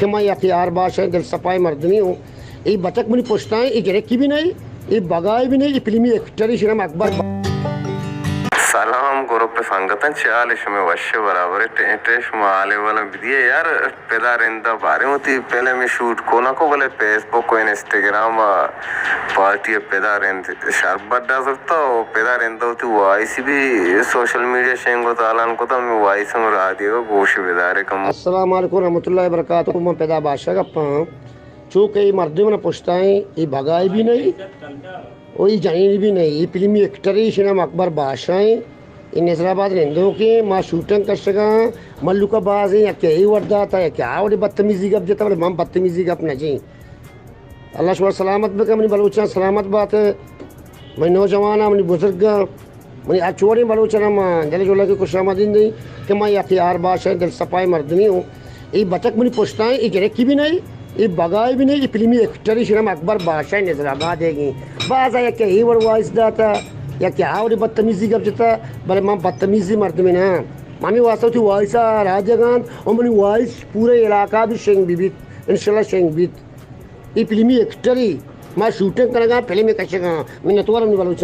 کہ من یک یار باشیں دل سپائیں مردمے اوں۔ اے بچک منی پشتائیں، اے جنکی بھی نہیں، اے بگائے بھی نہیں، اے فلمی ایکٹر، ایشی نام اکبر با-، سلام گروپ سنگتاں، چے حال اِنت؟ شمے وش برابر اِنت، ٹینٹ اِنت، شما حال احوال بدیے یار۔ پدا رندا باریں وتی فلم شوٹ کو نہ کو، بلے فیس بک و انسٹاگرام ءَ پارٹی ءَ پدا رند شربت ڈا زرتا و پدا رندا وتی وائس بھی سوشل میڈیا شنگ و تالان کتا، ہمے وائس ہم راہ دیگا گوش بدارے کم۔ السلام علیکم ورحمۃ اللہ وبرکاتہ۔ من پدا بادشاہ گپاں، چونکہ اے مردم من پشتائیں، اے بگائے بھی نہیں، او اے جنین بھی نہیں، اے فلمی ایکٹر، ایشی نام اکبر بادشاہ ایں۔ اے نظر آباد نندوکیں، ما شوٹنگ کشگاں، ملوکا بازیں، یکے اے وڑ داتا، یکے آ وڑے بدتمیزی گپ جتا، بلے من بدتمیزی گپ نہ جیں۔ اللہ شما سلامت بکن، منی بلوچاں سلامت بات۔ منی نوجواناں، منی بزرگاں، منی ہر چوڑیں بلوچاں ما دل جوڑا کہ خوش آمدید دیں کہ من یک یار باشیں دل سپائیں مردمے اوں۔ اے بچک منی پشتائیں، اے جنکی بھی نہیں، اے بگائے بھی نہیں، اے فلمی ایکٹر، ایشی نام اکبر بادشاہ، نظر آباد ئیگیں۔ بازا یکے اے وڑ وائس داتا، یکے آ وڑے بدتمیزی گپ جتا، بلے من بدتمیزی مردمے نہ آں۔ ہمے واسطہ وتی وائس ءَ راہ دیگاں و منی وائس پورے علاقہ بھی شنگ بہ بیت، انشاءاللہ شنگ بیت۔ اے فلمی ایکٹرے، ما شوٹنگ کنگاں، فلمے کشگاں۔ منتوار منی بلوچ۔